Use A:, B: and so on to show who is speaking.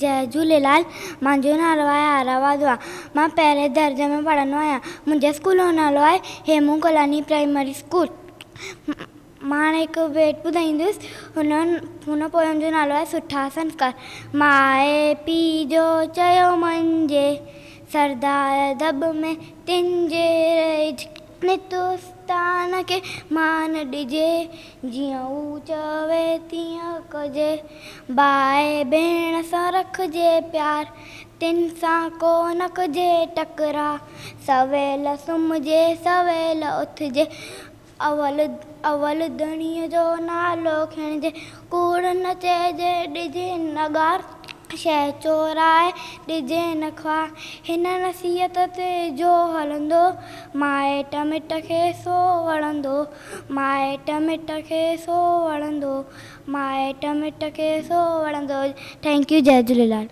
A: جئي جهوليلال منهنجو نالو آهي آرا واڌوا مان پهرين درجي ۾ پڙهندو آهيان منهنجي اسڪول جو نالو آهي هيمون ڪلاني پرائمري اسڪول مان هاڻي هڪ بيت ٻڌائيندس هن هن پوئم جو نالو آهي سٺا سنسڪار ماء پيء جو چيو مڃجي سردار دٻ ۾ تن جي رهجي نت استان کي مان ڏجي جيئن هو چوي تيئن ڪجي ڀاء ڀيڻ سان رکجي پيار تن سان ڪو نه ڪجي ٽڪراء سويل سمهجي سويل اٿجي اول اول ڌڻيء جو نالو کڻجي، ڪوڙ نه چئجي، ڏجي نه گار، شيء چورائي ڏجي نه خوار. هن نصيحت تي جو هلندو، مائٽ مٽ کي سو وڻندو، مائٽ مٽ کي سو وڻندو، مائٽ مٽ کي سو وڻندو. Thank you Jai Jhulelal.